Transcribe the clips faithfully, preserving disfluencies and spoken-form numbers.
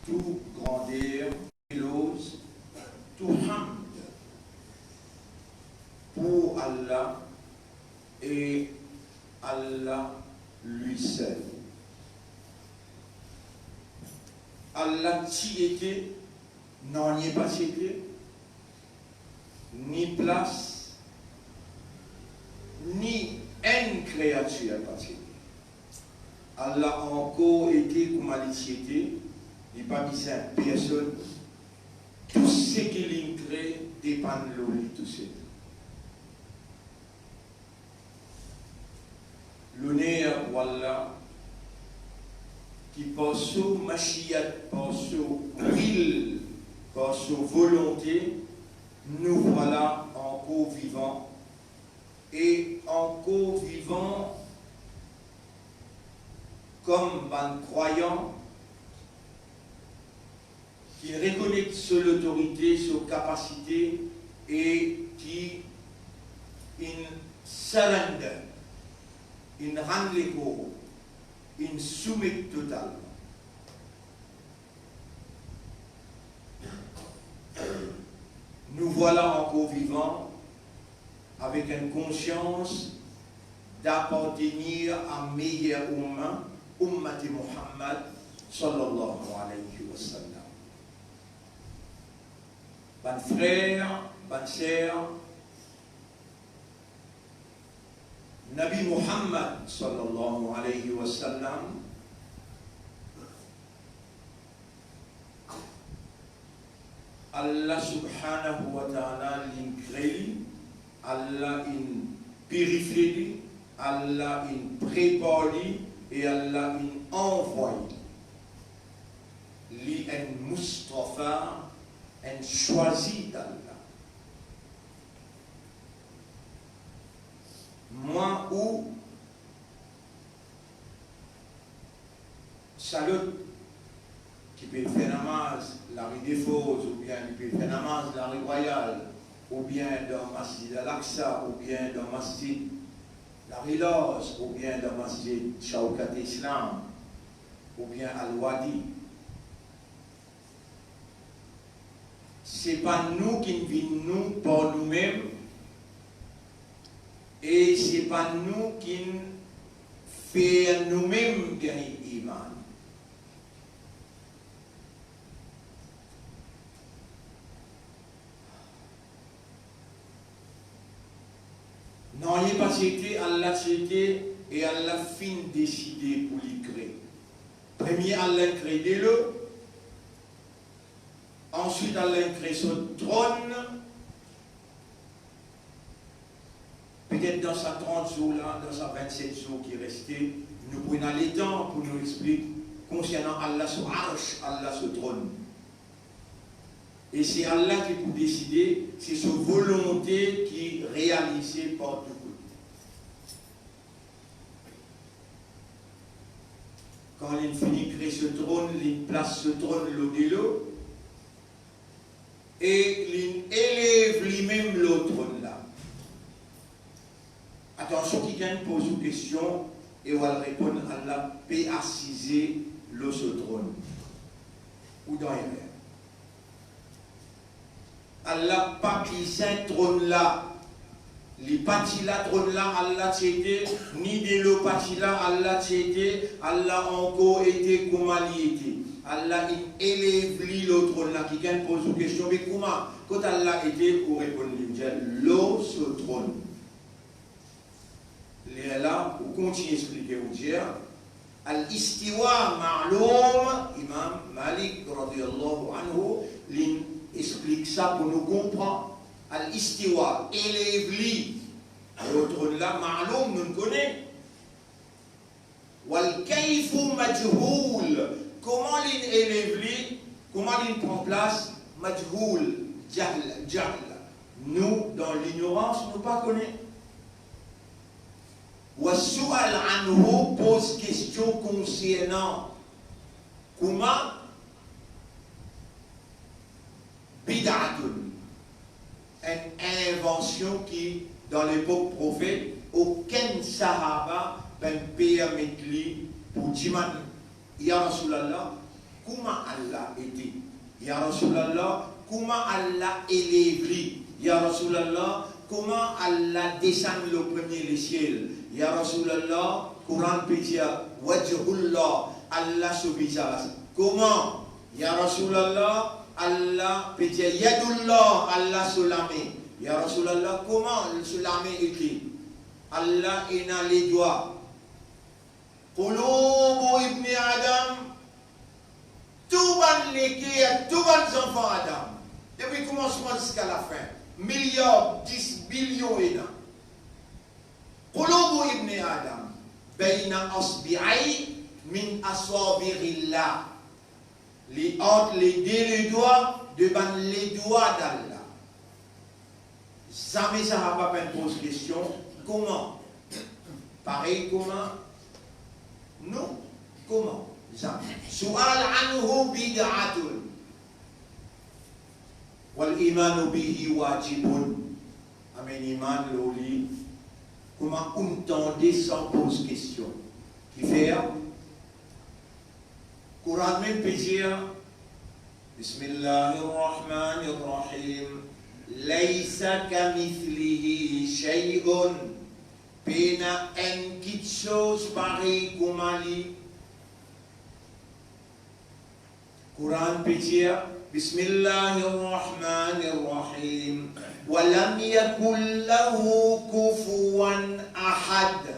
Tou grander, louanz, tou hamd pou Allah e Allah li sel. Allah ti ete, nanye pa ti ete, ni plas, ni enn kreatir pa ti ete. Allah ankor ete kouma li ti ete, li pa bizin personn, tou seki li kre depann lor li tousel. Loner pou Allah, ki par so mashiat, par so wil, par so volonte, nou vwala ankor vivan, e ankor vivan kom bann krwayan ki rekonet so lotorite, so kapasite, e ki inn surrender, inn rann lekor, inn soumet totalman. Nou vwala ankor vivan avek enn konsians d'apartenir a meyer oumma, oummat Muhammad, sallallahu alayhi wa sallam. Bann frer, bann ser, Nabi Muhammad, sallallahu alayhi wa sallam, Allah subhanahu wa ta'ala linn kre li, Allah inn pirifie li, Allah inn prepar li e Allah inn anvway li. Li enn Mustafa, enn swazi d'Allah. Mwa ou sa lot ki pe fer namaz Lari Defoz, oubien li pe fer namaz Lari Rwayal, oubien dan Masjid Al-Aqsa, oubien dan Masjid Lari Larz, oubien dan Masjid Shawkat Islam, oubien Al-Wadi. Se pa nou ki'nn vinn nou par noumem, e se pa nou ki'nn fer noumem gagn iman. Nanye pa ti ete, Allah ti ete, e Allah finn deside pou li kre. Premie Allah kre delo, answit Allah kre so tronn. Petet dan sa trant zour la, dan sa vennset zour ki reste, nou pou ena letan pou nou explik konsernan Allah so arsh, Allah so tronn. E se Allah ki pou deside, se so volonte ki realize partou kote. Kan li fini kre so tronn, li plas so tronn lor delo, e li elev limem lor tronn la. Atansion, kikenn poz ou kestion e ou al reponn, Allah pe asize lor so tronn. Ou dan erer. Allah pa bizin tronn la. Li pa ti la tronn la, Allah ti ete, ni delo pa ti la, Allah ti ete, Allah ankor ete kouma li ete. Allah inn elev li lor tronn la. Kikenn poz ou kestion, me kouma? Kot Allah ete? Ou reponn li, ou dir, lor so tronn. Lerla, ou kontign explike, ou dir, al-istiwa ma'loum, Imam Malik, radiyallahu anhu, li explik sa pou nou konpran. Al-istiwa, elev li lor tronn la, ma'loum, nou kone. Wal kayfu majhoul. Kouma li elev li, kouma li pran plas, majhoul, jahl, jahl. Nou, dan lignorans, nou pa kone. Wa sual anhu, poz kestion konsernan kouma, bid'atun, enn invansion ki, dan lepok Profet, okenn sahaba pa'nn permet li pou dimann, ya Rasoulallah, Kouma Allah ete? Ya Rasulallah, kouma Allah elev li? Ya Rasulallah, kouma Allah desann lor premie lesiel? Ya Rasulallah, Koran pe dir, wajhullah, Allah so vizaz. Kouma? Ya Rasulallah, Allah pe dir, yadullah, Allah so lame. Ya Rasulallah, kouma so lame ete? Allah ena ledwa. Qulubu ibni Adam, tou bann leker, tou bann zanfan Adam, depi koumansman ziska lafin, miliar, dis bilion ena. Qulubu ibni Adam bayna asbi'ayn min asabi'illah. Li ant le de ledwa de bann ledwa d'Allah. Zame sahaba pa'nn poz kestion, kouma? Parey kouma nou? Kouma? Zame. Sual anhu bid'atun, wal imanu bihi wajibun. Amenn iman lor li, kouma ou'nn tande san poz kestion. Kifer? Koran mem pe dir, bismillahir rahmanir rahim, laysa kamithlihi shay'un, pena enn kitsoz parey kouma li. Koran pe dir, bismillahir rahmanir rahim, wa lam yakul lahu kufuwan ahad,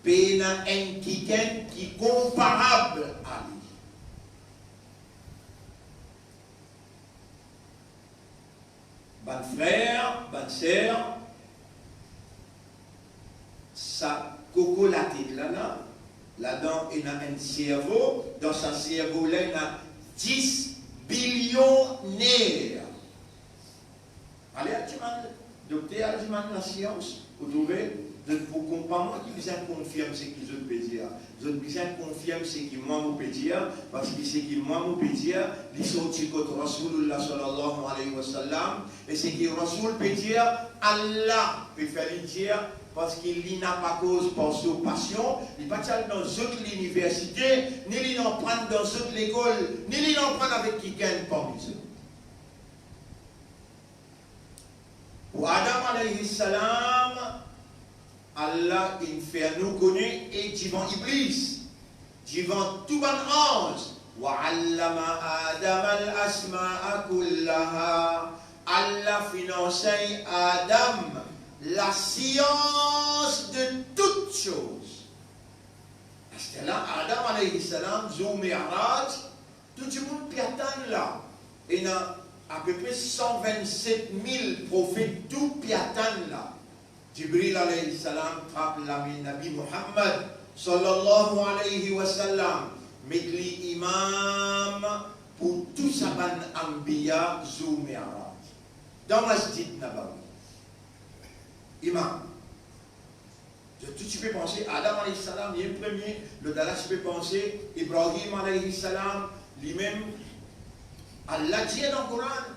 pena enn kikenn ki konparab a li. Bann frer, bann ser, sa koko latet la, la, ladan ena enn servo, dan sa servo la ena dis bilion ner. Ale al dimann dokter, al dimann lasians, pou trouve, zot pou konpran. Mwa ki bizin konfirm seki zot pe dir. Zot bizin konfirm seki mwa mo pe dir, parski seki mwa mo pe dir, li sorti kot Rasoulillah sallallahu alayhi wa sallam, e seki Rasoul pe dir, Allah pe fer li dir, parski li napa koz par so pasion, li pa ti al dan zot liniversite, ni li'nn aprann dan zot lekol, ni li'nn aprann avek kikenn parmi zot. Pou Adam alayhi salam, Allah inn fer nou kone, e divan Iblis, divan tou bann anz, wa allama Adam al asmaa kullaha, Allah finn ansegn Adam lasians de tout soz. Aster la, Adam alayhi salam, zour Miraj, tou dimoun pe atann la. Ena apepre san vinn-set mil profet tou pe atann la. Jibril alayhi salam trap lame Nabi Muhammad sallallahu alayhi wa sallam, met li imam pou tou sa bann anbiya zour Miraj. Dan Masjid Nabawi. Imam. Zot tou ti pe panse Adam alayhi salam, li premie, lot la ti pe panse Ibrahim alayhi salam, limem. Allah dir dan Koran,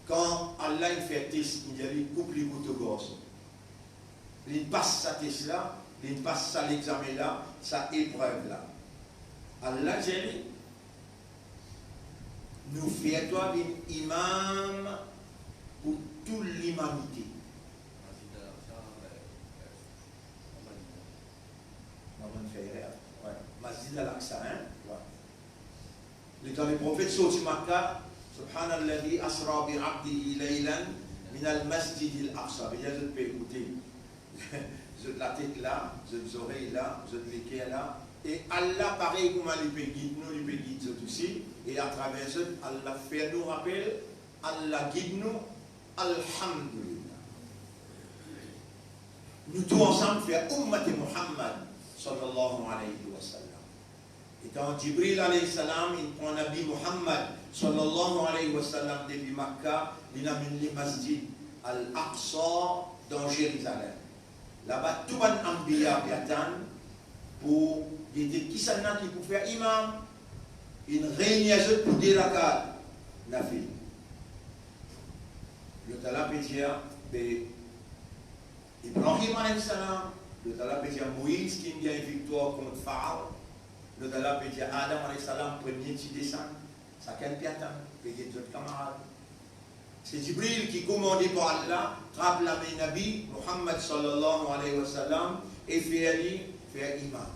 kan Allah inn fer tes, inn dir li koup li pou to garson. Li pas sa tes la, li pas sa lexame la, sa eprev la. Allah dir li, nou fer twa vinn imam pou tou limanite. Mo bann fer, wi. Masjid Al-Aqsa, hein? Wi. Letan Leprofet sorti Makka, Subhanalladhi asra bi abdihi laylan minal masjidil aqsa. Be zot pe ekoute. Zot latet la, zot zorey la, zot leker la. E Allah, parey kouma li pe gid nou, li pe gid zot osi. E atraver zot, Allah fer nou rapel, Allah gid nou. Alhamdulillah. Nou tou ansam fer Ummat Muhammad sallallahu alayhi wa sallam. Letan Jibril alayhi salam inn pran Nabi Muhammad sallallahu alayhi wa sallam depi Makka, linn amenn li Masjid Al-Aqsa dan Zerizalem. Laba tou bann anbiya pe atann pou gete kisannla ki pou fer imam. Inn reini zot pou de rakat nafil. Lot la pe dir, be, Ibrahim alayhi salam, lot la pe dir Moiz ki inn gagn viktwar kont Faraon. Lot la pe dir Adam alayhi salam, premie ti desann, sakenn pe atann, pe get zot kamarad. Se Jibril ki komande par Allah, trap lame Nabi Muhammad sallallahu alayhi wa sallam e fer li fer imam.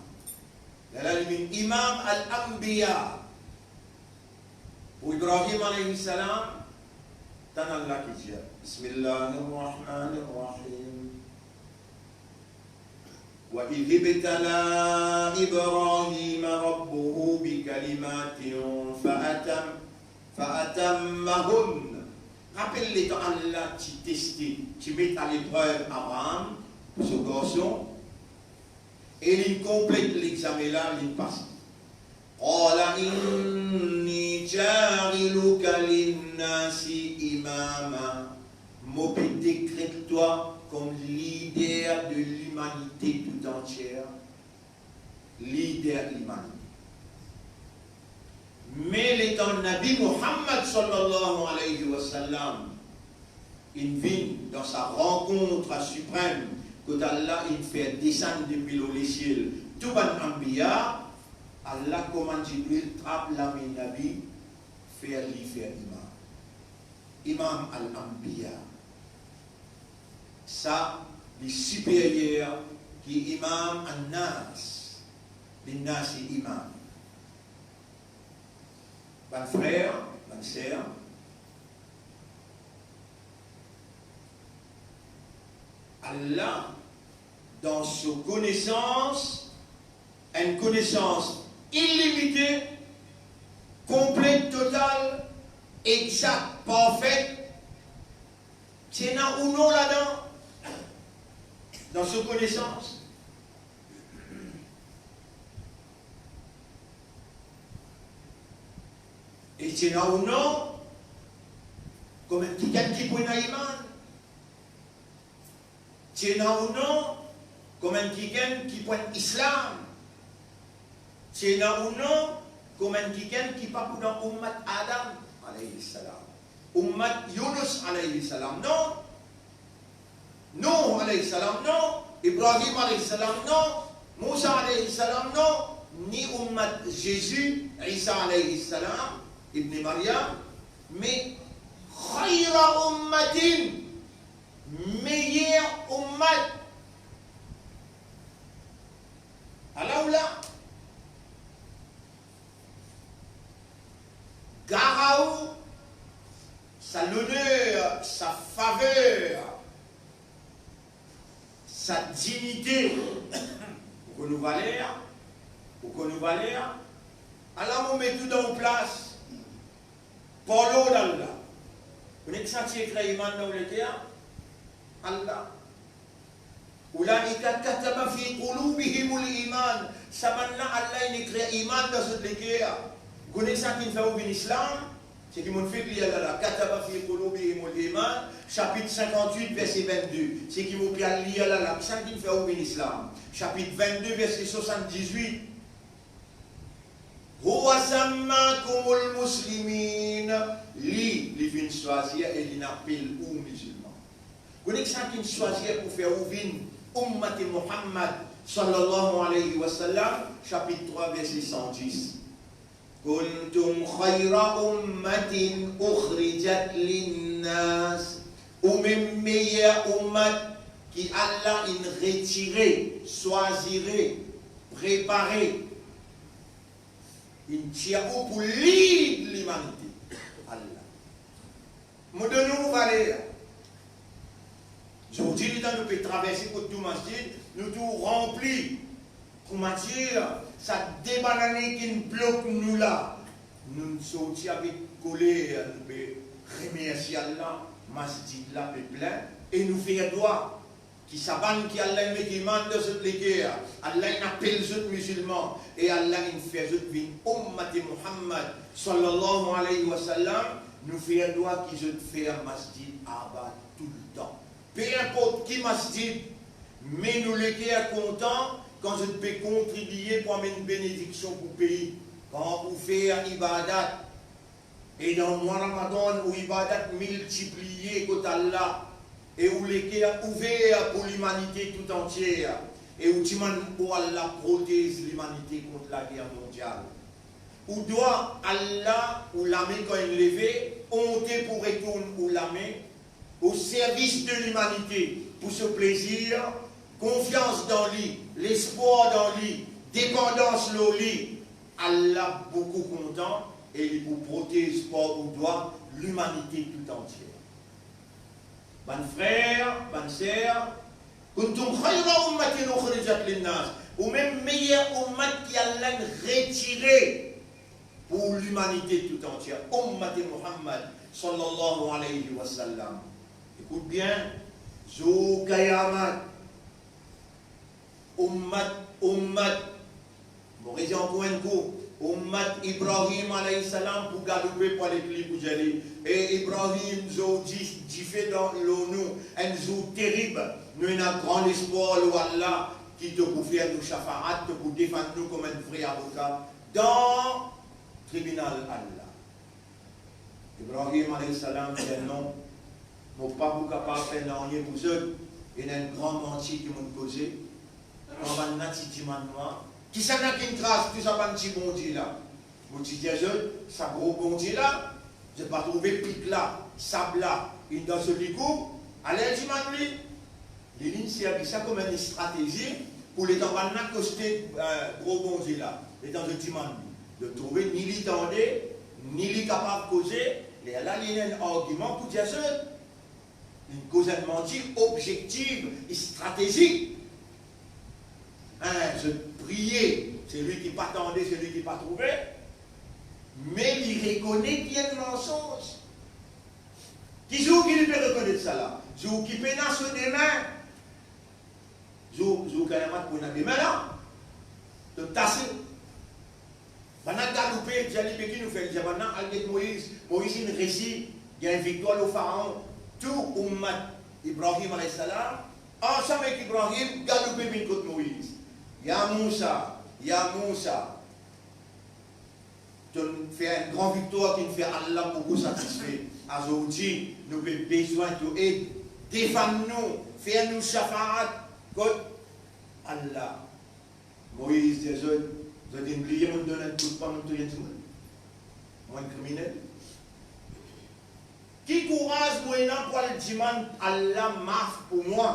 Lerla li vinn imam al-anbiya. Pou Ibrahim alayhi salam, tann Allah ki dir, Bismillahir Rahmanir Rahim. Wa idh ibtala Ibrahima rabbuhu bikalimatin fa atam-, fa atammahunna. Rapel letan Allah ti teste, ti met a leprev Abraham, so garson, e li konplet lexame la, li pas. Qala inni ja'iluka linnasi imama. Mo pe dekret twa kom lider de limanite tout antier. Lider limanite. Me letan Nabi Muhammad sallallahu alayhi wa sallam inn vinn dan sa rankont siprem, kot Allah inn fer desann depi lor lesiel tou bann anbiya, Allah komann Jibril trap lame Nabi, fer li fer imam. Imam al-anbiya. Sa li siperyer ki imam an-nas, linnasi imam. Bann frer, bann ser, Allah, dan so konesans, enn konesans ilimite, konplet, total, egzak, parfe, ti ena ou non ladan, dan so konesans. E ti ena ou non, kouma enn kikenn ki pou ena iman. Ti ena ou non, kouma enn kikenn ki pou enn Islam. Ti ena ou non, kouma enn kikenn ki pa pou dan ummat Adam, alayhi salam. Ummat Yunus, alayhi salam, non. Nouh, alayhi salam, non. Ibrahim, alayhi salam, non. Mousa, alayhi salam, non. Ni ummat Zezi, Isa, alayhi salam, Ibn Maryam. Me khayra ummatin, meyer ummat. Ala ou la. Gar a ou sa loner, sa faver, sa dinite. Ou konn ou valer, ou konn ou valer. Ala mo met ou dan ou plas. Par lord Allah. Ou nek santi ekrir iman dan ou leker? Allah. Ulaika kataba fi qulubihimul iman. Sa bann la Allah inn ekrir iman dan zot leker. Ou kone sa ki'nn fer ou vinn Islam? Seki mo'nn fek lir la la, kataba fi qulubihimul iman, sapit sinkant-wit, verse vennde. Seki mo pe al lir la la, sa ki'nn fer ou vinn Islam. Sapit vennde, verse swasann-diz-wit. Huwa sammakumul muslimin. Li, li finn swazir e li'nn apel ou mizilman. Kone kisannla ki'nn swazir pou fer ou vinn ummat Muhammad, sallallahu alayhi wa sallam, sapit trwa, verse san dis. Kuntum khayra ummatin ukhrijat linnas. Oumem meyer ummat ki Allah inn retire, swazire, prepare, inn tir ou pou lid limanite. Allah. Mo donn ou valer. Zordi, letan nou pe traverse kot tou masjid, nou tou ranpli. Koumadir, sa de bann ane ki'nn blok nou la. Nou'nn sorti avek koler, nou pe remersie Allah, masjid la pe plin, e nou fer dwa. Ki sa bann ki Allah inn met iman dan zot leker, Allah inn apel zot mizilman, e Allah inn fer zot vinn ummat Muhammad, sallallahu alayhi wa sallam, nou fer dwa ki zot fer masjid abad toultan. Pe inport ki masjid, me nou leker kontan kan zot pe kontribie pou amenn benediksion pou pei, kan ou fer ibadat, e dan mwa Ramadan, ou ibadat miltipliye kot Allah, e ou leker ouver pou limanite tou antie. E ou dimann pou Allah protez limanite kont lager mondial. Ou dwa Allah ou lame kan inn leve, onte pou retourn ou lame, o servis de limanite, pou so plezir, konfians dan li, lespwar dan li, depandans lor li. Allah boukou kontan e li pou protez par ou dwa limanite toutantie. Bann frer, bann ser, kuntum khayra ummatin ukhrijat linnas, ou mem meyer ummat ki Allah inn retire pou limanite toutantie, ummat Muhammad sallallahu alayhi wa sallam. Ekout bien, zour kiyamat, ummat, ummat, mo redir ankor enn kou, ummat Ibrahim alayhi salam pou galoupe pou al ek li pou dir li, e Ibrahim, zordi dife dan lor nou, enn zour terib, nou ena gran lespwar lor Allah ki to pou fer nou shafaat, to pou defann nou kouma enn vre avoka dan tribinal Allah. Ibrahim alayhi salam dir non, mo pa pou kapav fer nanye pou zot, ena enn gran manti ki mo'nn koze. Kan bannla ti dimann mwa, kisannla ki'nn tras tou sa bann ti bondie la? Mo ti dir zot, sa gro bondie la, zot pa trouve pik la, sab la, inn dan so likou, ale dimann li. Li, li'nn servi sa kouma enn stratezi pou letan bannla koste, eh, gro bondie la, letan zot dimann li, zot trouve ni li tande, ni li kapav koze, lerla li ena enn argiman pou dir zot. Li koz enn manti objektif, stratezik. Hein, zot priye, selwi ki pa tande, selwi ki pa trouve, me li rekonet li enn mansonz. Ki zour ki li pe rekonet sa la? Zour ki pena so dime. Zour, zour kiyamat pou ena dime la. Donk, tase. Bannla galoupe, dir li, me ki nou fer? Li dir bannla, al get Moiz. Moiz inn resi gagn viktwar lor Faraon. Tou ummat Ibrahim alayhi salam, ansam ek Ibrahim, galoupe vinn kot Moiz. Ya Mousa, ya Mousa. To'nn fer enn gran viktwar ki'nn fer Allah boukou satisfe. Azordi, nou pe bizin to ed. Defann nou, fer nou shafaat kot Allah. Moiz dir zot, zot inn bliye mo'nn donn enn kout pwin, mo'nn touy enn dimoun? Mo enn kriminel? Ki kouraz mo ena pou al dimann Allah maf pou mwa?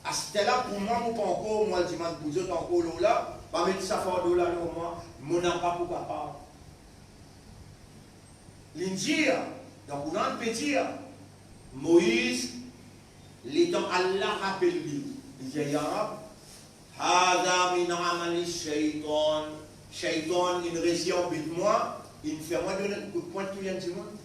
Aster la pou mwa, mo pankor, mo al dimann pou zot ankor lor la, pa met sa fardo la lor mwa, mo napa pou kapav. Li'nn dir, dan Koran pe dir, Moiz, letan Allah apel li, li dir, "Ya Rab, hadha min amali shaytan." Shaytan inn resi anbet mwa, inn fer mwa donn enn kout pwin touy enn dimoun.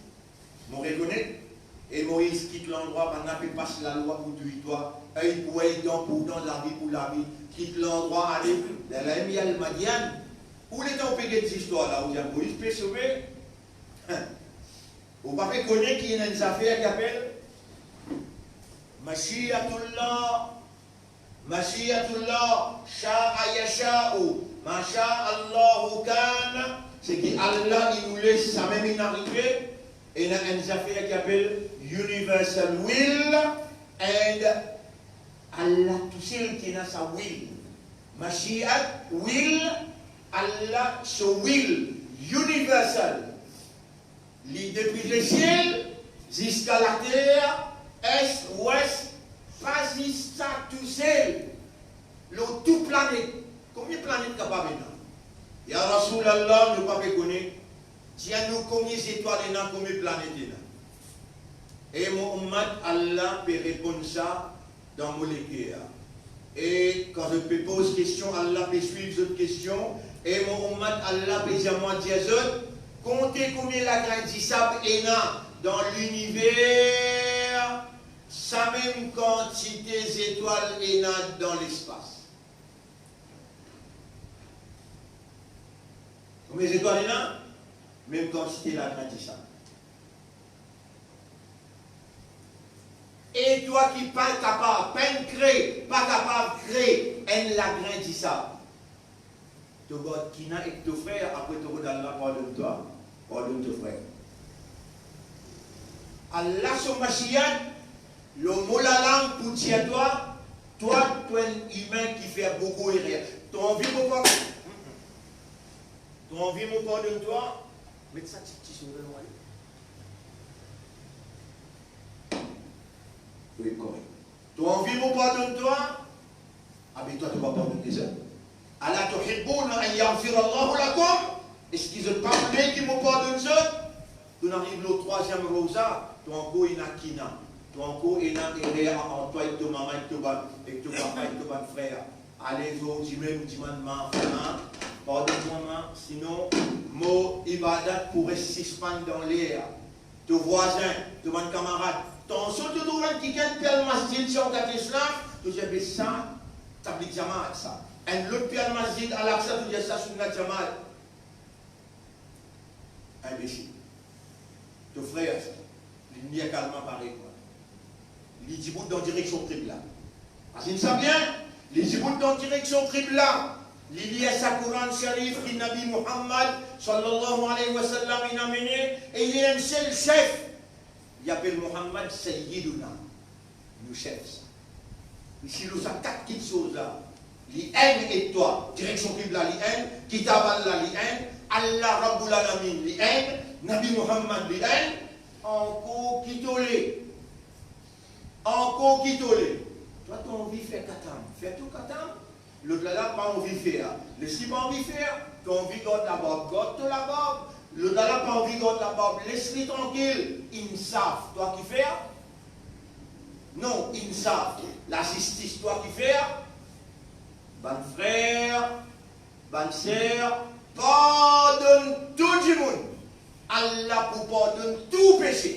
Mo rekonet. E Moiz kit landrwa, bannla pe pas lalwa pou touy twa, ey pou ey, dan pou dan, lavi pou lavi. Kit landrwa, ale. Lerla mem al Madyan. Ou letan ou pe get zistwar la, ou dir Moiz pe sove. Ou pa pe kone ki ena enn zafer ki apel Mashiatullah, Mashiatullah, sha'a yasha'u, ma sha'a Allahu kana, seki Allah inn oule, samem inn arive. Ena enn zafer ki apel universal will, and Allah tousel ki ena sa will. Mashiat, will, Allah so will, universal. Li depi lesiel ziska later, est, ouest, pa zis sa tousel, lor tou planet. Konbien planet kapav ena? Ya Rasoul Allah, nou pa pe kone. Dir nou konbien zetwal ena, konbien planet ena. E mo ummat, Allah pe reponn sa dan mo leker. E kan zot pe poz kestion, Allah pe swiv zot kestion. E mo ummat, Allah pe dir mwa dir zot, konte konbien lagrin disab ena dan liniver, samem kantite zetwal ena dan lespas. Konbien zetwal ena? Mem kantite lagrin disab. E twa ki pa kapav, pa'nn kre, pa kapav kre enn lagrin disab. To gard kina ek to frer, apre to rod Allah pardonn twa, pardonn to frer. Allah so mashiat, lor mo lalang pou dir twa, Twa, to enn imin ki fer boukou erer. To anvi mo pardonn, to anvi mo pardonn twa? Met sa ti, ti sourir mwa. Wi, korek. To anvi mo pardonn twa? Abe twa, to pa pardonn lezot. Ala tuhibbuna an yaghfira Allahu lakum? Eski zot pa oule ki mo pardonn zot? To ariv lor trwaziem roza, to ankor ena kina, to ankor ena erer ant twa ek to mama, ek to bann, ek to papa, ek to bann frer. Ale zot dimoun, ou dimann, mama, pardonn mwa, sinon mo ibadat pou res sispann dan ler. To vwazin, to bann kamarad, tansion to trouv enn kikenn pe al masjid, si ou kat eslam, to dir, be sa tablig jamaat sa. Enn lot pe al masjid Al Aqsa, to dir, sa sunnat jamaat. Inbesil. To frer sa, li nek kalman parey twa. Li dibout dan direksion kibla. Imazinn sa bien, li dibout dan direksion kibla. Li lir sa Koran Sharif ki Nabi Muhammad sallallahu alayhi wa sallam inn amene, e li enn sel sef. Li apel Muhammad Sayyiduna. Nou sef sa. Li si lor sa kat kiksoz la, li enn ek twa, direksion kibla li enn, kitab Allah li enn, Allah Rabbul Alamin li enn, Nabi Muhammad li enn, ankor ki to le? Ankor ki to le? Twa to anvi fer katam, fer to katam. Lot la la pa anvi fer, les li pa anvi fer. To anvi gard labarb, gard to labarb. Lot la la pa anvi gard labarb, les li trankil. Insaf, twa ki fer? Non, insaf, lazistis, twa ki fer? Bann frer, bann ser, pardonn tou dimoun. Allah pou pardonn tou pese.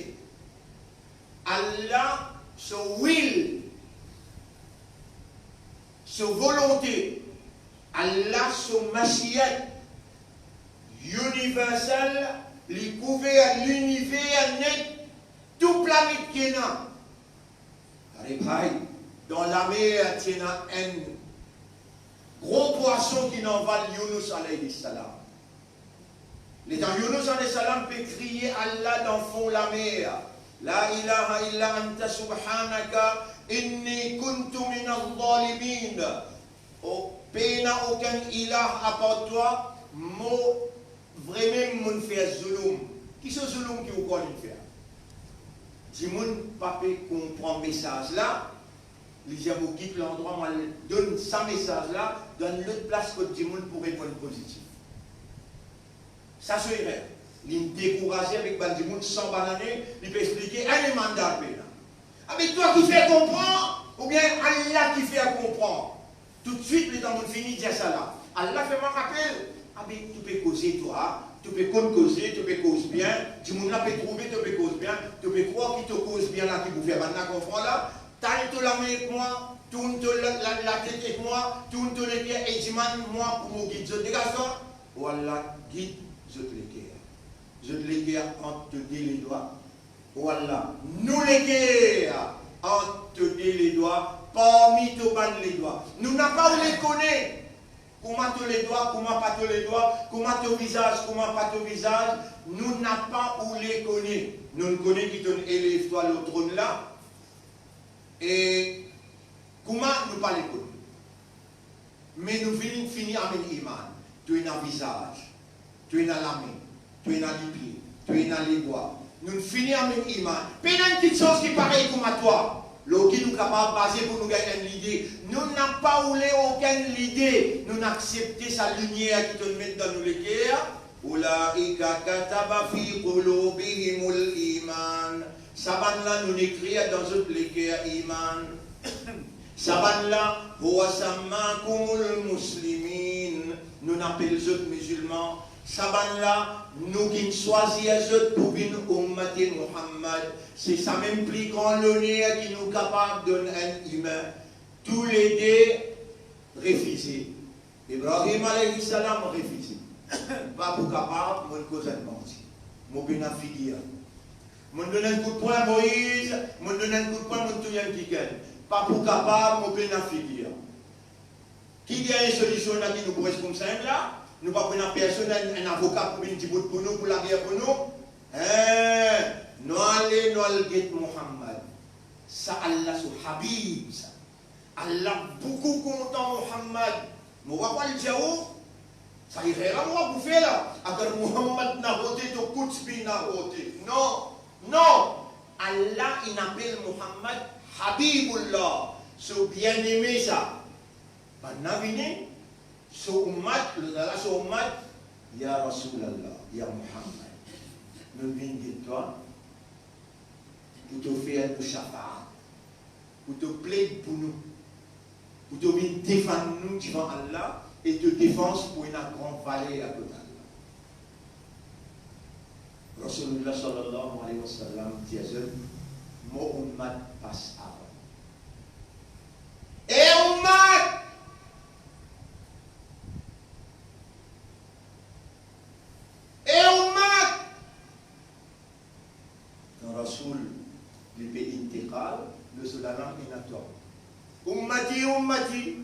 Allah so will, so volonte, Allah so mashiat universal, li kouver liniver net, tou planet ki ena. Aret, dan lamer ti ena enn gro pwason ki nom aval Younous alayhi salam. Letan Younous alayhi salam pe kriye Allah dan fon lamer, "La ilaha illa anta subhanaka inni kuntu minaz zalimin." O, pena okenn ilah apar twa, mo vremem mo'nn fer zouloum. Ki so zouloum ki ou krwar li'nn fer? Dimoun pa pe konpran mesaz la, li dir, mo kit landrwa, mo al donn sa mesaz la dan lot plas kot dimoun pou reponn pozitif. Sa so erer. Li'nn dekouraze avek bann dimoun san bann ane, li pe explike, enn imann dan pena. Abe twa ki fer konpran, oubien Allah ki fer konpran? Toutswit, letan mo'nn fini dir sa la, Allah fer mwa rapel, abe to pe koze twa, to pe konn koze, to pe koz bien, dimoun la pe trouve to pe koz bien, to pe krwar ki to koz bien la ki pou fer bann la konpran la, tal to lame ek mwa, tourn to la, la, latet ek mwa, tourn to leker e dimann mwa pou mo gid zot. Degaz twa. O Allah, gid zot leker. Zot leker ant to de ledwa. O Allah, nou leker ant to de ledwa, parmi to bann ledwa. Nou napa oule kone kouma to ledwa, kouma pa to ledwa, kouma to vizaz, kouma pa to vizaz. Nou napa oule kone. Nounn kone ki to'nn elev twa lor tronn la. E kouma nou pa le kone. Me nou fini, fini amenn iman. To ena vizaz, to ena lame, to ena lipie, to ena ledwa. Nounn fini amenn iman. Pena enn kiksoz ki parey kouma twa. Lor ki nou kapav baze pou nou gagn enn lide. Nou napa oule okenn lide. Nounn aksepte sa limier ki to'nn met dan nou leker. Ulaika kataba fi qulubihimul iman. Sa bann la nounn ekrir dan zot leker iman. Sa bann la, huwa sammakumul muslimin, nounn apel zot mizilman. Sa bann la, nou ki'nn swazir zot pou vinn oummat Muhammad. Se sa mem pli gran loner ki nou kapav donn enn imin. Toulede refize. Ibrahim alayhi salam refize. Pa pou kapav, mo'nn koz enn manti. Mo pena figir. Mo'nn donn enn kout pwin Moiz, mo'nn donn enn kout pwin, mo'nn touy enn kikenn. Pa pou kapav, mo pena figir. Ki dernie solision la ki nou pou res koumsa la? Nou pa pou ena personn, enn, enn avoka pou vinn dibout pou nou, pou lager pou nou? Hein, nou ale, nou al get Muhammad. Sa Allah so Habib sa. Allah boukou kontan Muhammad. Mo pa pou al dir ou, sa erer la mo pa pou fer la. Agar Muhammad na rote, to kuch bhi na rote. Non, non. Allah inn apel Muhammad Habibullah, so bieneme sa. Bann la vini, so ummat, lot la so ummat, ya Rasulallah, ya Muhammad, nou vinn get twa, pou to fer nou shafaat, pou to pled pou nou, pou to vinn defann nou divan Allah, e to defans pou ena gran valer kot Allah. Rasoulillah sallallahu alayhi wa sallam dir zot, mo ummat pas avan. E ummat! E ummat! Kan Rasoul li pe intikal, lor so lalang ena twa. Ummati, ummati,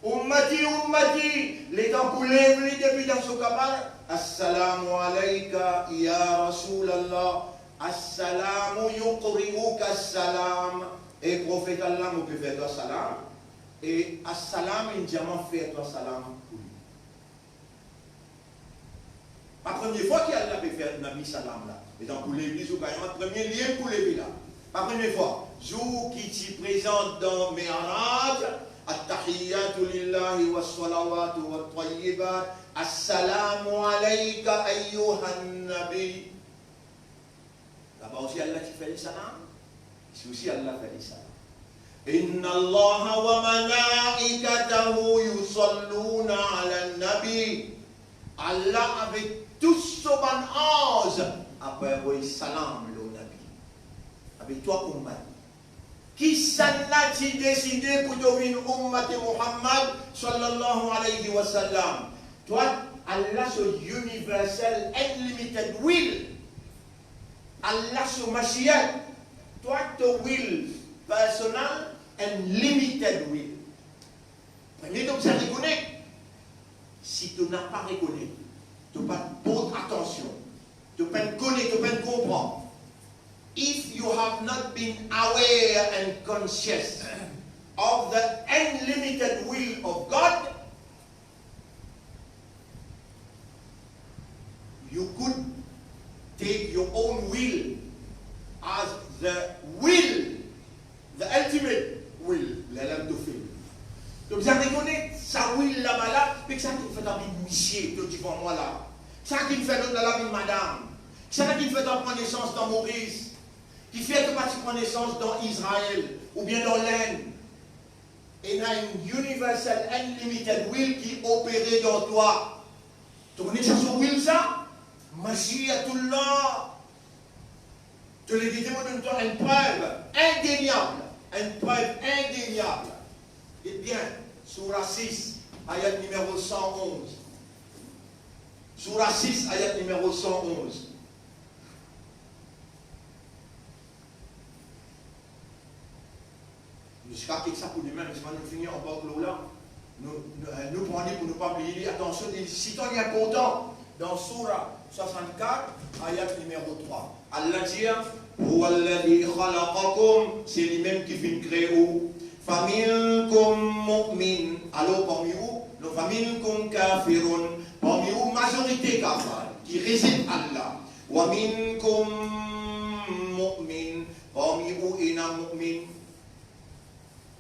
ummati, ummati. Letan pou lev li depi dan so kabar, assalamu alayka ya Rasulallah, assalamu yuqri'uka salam. E Profet Allah, mo pe fer twa salam. E assalam inn dir mwa fer twa salam pou li. Pa premie fwa ki Allah pe fer Nabi salam la. Letan pou lev li, zour kayama, premie liye pou leve la. Pa premie fwa. Zour ki ti prezan dan Mi'raj, attahiyatu lillahi wassalawatu wattayyibat, assalamu alayka ayyuhan nabi. Laba osi Allah ti fer li salam. Isi osi Allah fer li salam. Inna Allaha wa malaikatahu yusalluna ala nabi. Allah avek tou so bann anz apre avoy salam lor Nabi. Avek twa ummat. Kisannla ti deside pou to vinn ummat Muhammad sallallahu alayhi wa sallam? Twa, Allah so universal unlimited will. Allah so mashiat. Twa, to will personal and limited will. Premie to bizin rekonet, si to napa rekonet, to pa port atansion, to pa kone, to pa konpran. If you have not been aware and conscious of the unlimited will of God, you could take your own will as the will, the ultimate will. Lerla to fini. To bizin rekonet sa will laba la, me kisannla ki fer twa vinn misie, to divan mwa la? Kisannla ki fer lot la, la vinn madam? Kisannla ki fer twa pran nesans dan Moris? Kifer to pa ti pran nesans dan Izrael oubien dan Lind? Ena enn universal unlimited will ki opere dan twa. To kone ki sa so will sa? Mashiatullah. To le gete, mo donn twa enn prev indeniable. Enn prev indeniable. Ebien, Soura sis, ayat nimero san onz. Soura sis, ayat nimero san onz. Nou zis kit sa pou dime, me sima nou fini anba lor la. Nou, nou, eh, nou pran li pou nou pa bliye li. Atansion, li sitan li inportan. Dan Soura swasannkat, ayat nimero trwa, Allah dir, "Huwa alladhi khalaqakum", se limem ki finn kree ou. "Faminkum mu'min", alor parmi ou, non, "faminkum kafirun", parmi ou mazorite kafar, ki rezet Allah. "Wa minkum mu'min", parmi ou ena mu'min.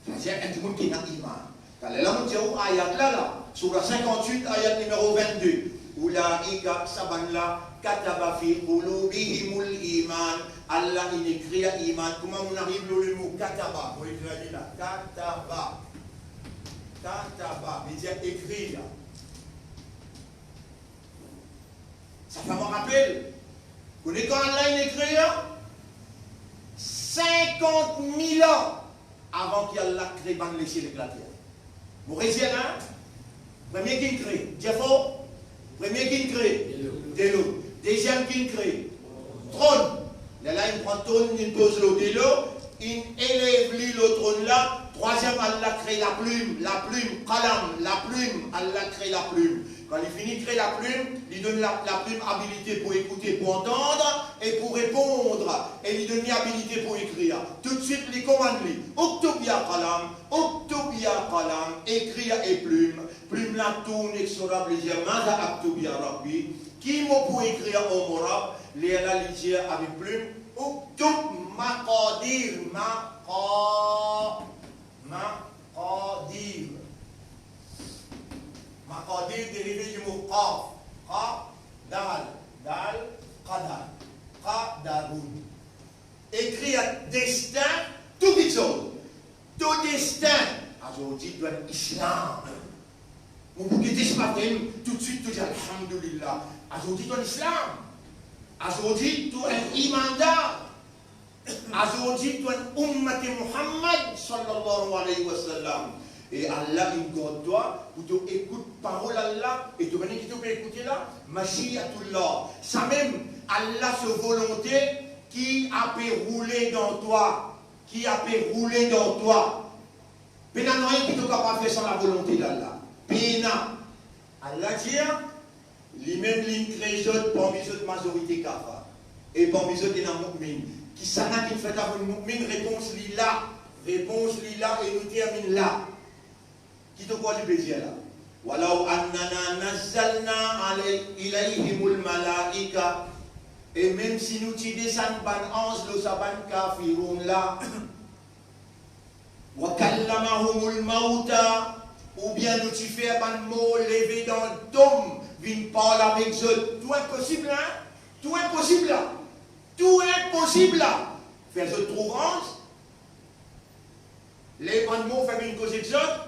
Savedir enn dimoun ki ena iman. Taler la mo dir ou ayat la, la, Soura sinkant-wit, ayat nimero vennde. "Ulaika", sa bann la, "kataba fi qulubihimul iman", Allah inn ekrir iman. Kouma mo'nn ariv lor lemo kataba? Mo ekrir li la, kataba. Kataba, vedir ekrir. Sa fer mwa rapel, kone kan Allah inn ekrir? Sinkant mil an avan ki Allah kree bann lesiel ek later. Mo redir la, premie ki'nn kree, dir for, premie ki'nn kree, delo. Deziem ki'nn kree, tronn. Lerla inn pran tronn, inn poz lor delo, inn elev li lor tronn la. Trwaziem, Allah kree laplim, laplim, qalam, laplim, Allah kree laplim. Kan li fini kre laplim, li donn la, laplim abilite pou ekoute, pou antann e pou reponn, e li donn li abilite pou ekrir. Toutswit li komann li, "Uktub ya qalam, uktub ya qalam", ekrir e plim. Plim la tourn ek so rab, li dir, "Maza aktub ya Rabbi?" Ki mo pou ekrir, o mo Rab? Lerla li dir avek plim, "Uktub maqadir", maqa-, maqadir. Maqadir derive di mo qaf. Qaf, dal, dal, qadar. Qadarun. Ekrir destin tou kiksoz. To destin. Azordi to enn Islam. Mo pou gete so baptem, toutswit to dir, "Alhamdulillah." Azordi to enn Islam. Azordi to enn imandar. Azordi to enn ummat Muhammad sallallahu alayhi wa sallam. E Allah inn gard twa pou to ekout parol Allah, e to bann ki to pe ekoute la, mashiatullah. Samem Allah so volonte ki ape roule dan twa, ki ape roule dan twa. Pena nanye ki to kapav fer san lavolonte d'Allah. Pena. Allah dir, limem linn kre zot parmi zot mazorite kafar, e parmi zot ena mu'min. Kisannla ki fer twa vinn mu'min? Repons li la. Repons li la, e nou terminn la. Ki to krwar li pe dir la? "Walaw annana nazzalna alay-, ilayhimul malaika." E mem si nou ti desann bann anz lor sa bann kafiroun la, "wa kallamahumul mauta", oubien nou ti fer bann mor leve dan tom, vinn parl avek zot. Tou inposib la, hein? Tou inposib la. Tou inposib la. Fer zot trouv anz. Lev bann mor, fer vinn koz ek zot.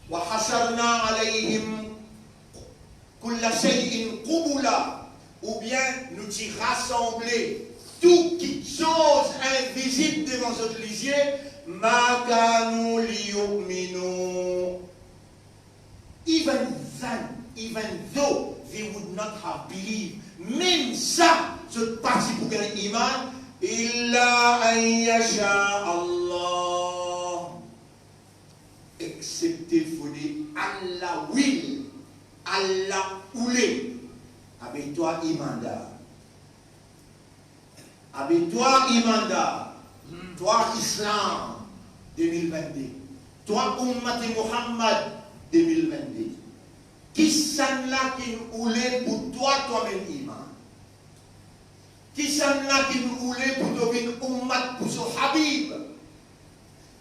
"Wa hasharna alayhim kulla shay'in qubula", oubien nou ti rasanble tou kiksoz invizib devan zot lizie, "ma kanu liyu'minu." Even then, even though they would not have believed, mem sa, zot pa ti pou gagn iman, "illa an yasha Allah." Excepte fode Allah will, Allah oule. Abe twa imandar. Abe twa imandar. Twa Islam de mil vennde. Twa ummat Muhammad de mil vennde. Kisannla ki oule pou twa, twa amenn iman? Kisannla ki oule pou to vinn ummat pou so Habib?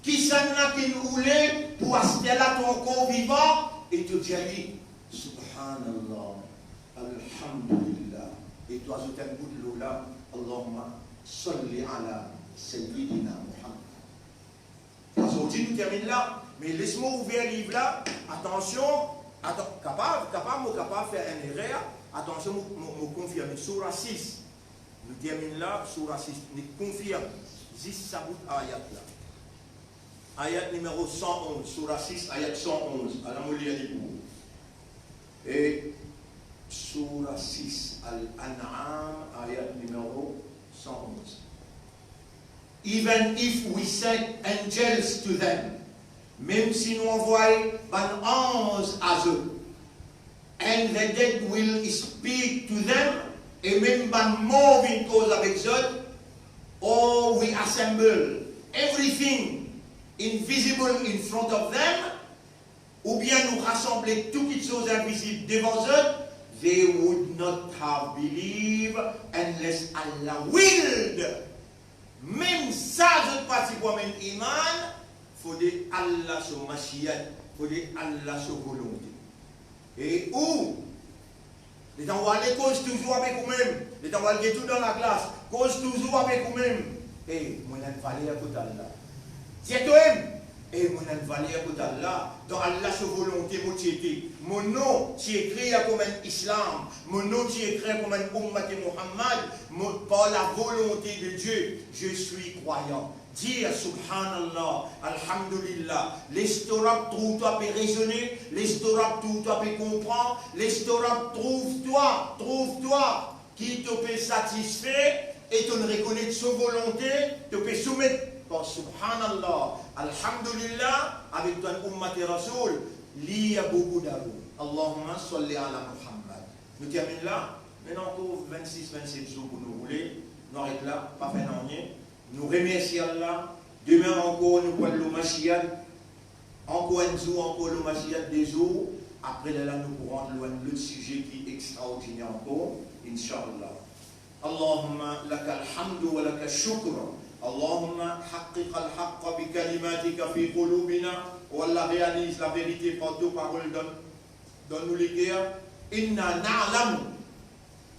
Kisannla ki oule pou aster la to ankor vivan e to dir li, "Subhanallah, alhamdulillah", e to azout enn bout lor la, "Allahumma salli ala Sayyidina Muhammad"? Azordi nou terminn la, me les mo ouver liv la, atansion, atan-, kapav, kapav, mo kapav fer enn erer, atansion, mo, mo, mo konfirme, soura sis. Nou terminn la, soura sis, nou konfirm zis sa bout ayat la. Ayat nimero san onz, soura sis, ayat san onz. Ala mo lir li pou ou. E soura sis, Al-An'am, ayat nimero san onz. "Even if we sent angels to them", mem si nou anvway bann anz a zot, "and the dead will speak to them", e mem bann mor vinn koz avek zot, "or we assemble everything invisible in front of them", oubien nou rasanble tou kiksoz invizib devan zot, "they would not have believed unless Allah willed." Mem sa zot pa ti pou amenn iman, fode Allah so mashiat, fode Allah so volonte. E ou, letan ou ale koz touzour avek oumem, letan ou al get ou dan laklas, koz touzour avek oumem, e mo ena enn valer kot Allah. Dir twa-mem, e mo ena enn valer kot Allah, dan Allah so volonte mo ti ete, mo nom ti ekrir kouma enn Islam, mo nom ti ekrir kouma enn Ummat Muhammad, mo, par la volonte de Dieu, je suis croyant. Dir Subhanallah, Alhamdulillah, les to Rab trouv twa pe rezone, les to Rab trouv twa pe konpran, les to Rab trouv twa, trouv twa ki to pe satisfe e to rekonet so volonte, to pe soumet par Subhanallah, Alhamdulillah, avek to Ummat Rasoul, li a boukou darou. Allahumma salli ala Muhammad. Nou terminn la, ena ankor vennsis, vennset zour pou nou roule, nou aret la, pa fer nanye. Nou remersie Allah. Demin ankor, nou pou al lor Mashiyat. Ankor enn zour, ankor lor Mashiyat, de zour. Apre lerla, nou pou rant lor enn lot size ki extraordiner ankor, inshallah. Allahumma lakal hamdu wa lakash shukr. Allahumma haqqiqal haqqa bi kalimatika fi qulubina. O Allah, realiz laverite par to parol dan, dan nou leker. Inna na'lamu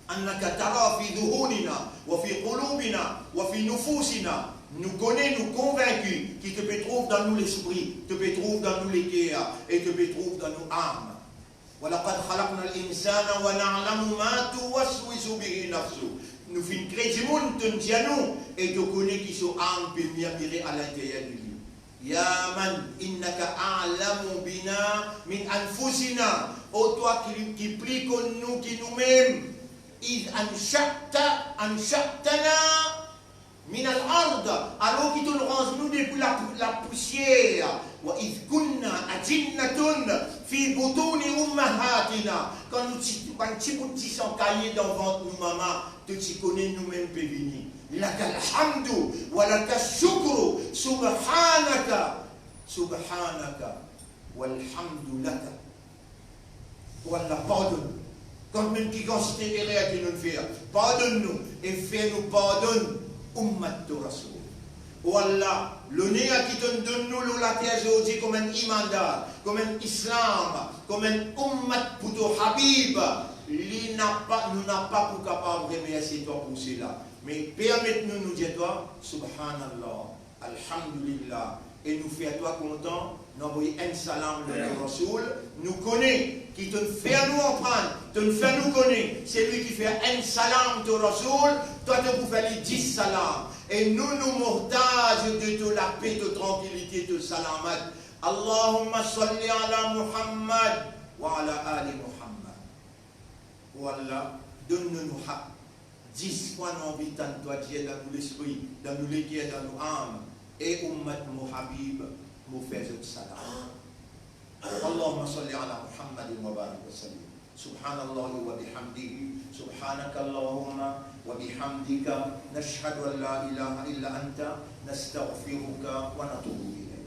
annaka tara fi zuhunina wa fi qulubina wa fi nufusina. Nou kone, nou konvinki ki to pe trouv dan nou lespri, to pe trouv dan nou leker e to pe trouv dan nou am. Wa laqad khalaqnal insana wa na'lamu ma tuwaswisu bihi nafsuh. Nou finn kre dimoun, to'nn dir nou, e to kone ki so am pe mirmire alinteryer de li. Ya man innaka a'lamu bina min anfusina. O twa ki, ki pli konn nou ki noumem. Iz ansha'ta, ansha'tana minal ard, alor ki to'nn ranz nou depi la, lapousier. Wa iz kunna ajinnatan fi butuni ummahatina. Kan nou ti, bann ti bout disan kaye dan vant nou mama, to ti kone noumem pe vini. Lakal hamdu wa lakash shukru, subhanaka, subhanaka, walhamdu laka. O Allah, pardonn nou. Kantmem ki kantite erer ki nou'nn fer, pardonn nou e fer nou pardonn oummat to Rasoul. O Allah, loner ki to'nn donn nou lor later zordi kouma enn imandar, kouma enn Islam, kouma enn oummat pou to Habib, li napa, nou napa pou kapav remersie twa pou sela. Me permet nou, nou dir twa, Subhanallah, Alhamdulillah, e nou fer twa kontan, nou avoy enn salam lor to Rasoul. Nou kone ki to'nn fer nou aprann, to'nn fer nou kone, selwi ki fer enn salam to Rasoul, twa to pou fer li dis salam. E nou, nou mohtaz de to lape, to trankilite, to salamat. Allahumma salli ala Muhammad wa ala ali Muhammad. O Allah, donn nou nou hak. Dis fwa nou anvi tann twa dir dan nou lespri, dan nou leker, dan nou am, e oummat mo Habib, mo fer zot salam. Allahumma salli ala Muhammadin wa barik wa sallim. Subhanallahi wa bihamdihi, subhanaka Allahumma wa bihamdika, nashhadu an la ilaha illa anta, nastaghfiruka wa natubu ilayk.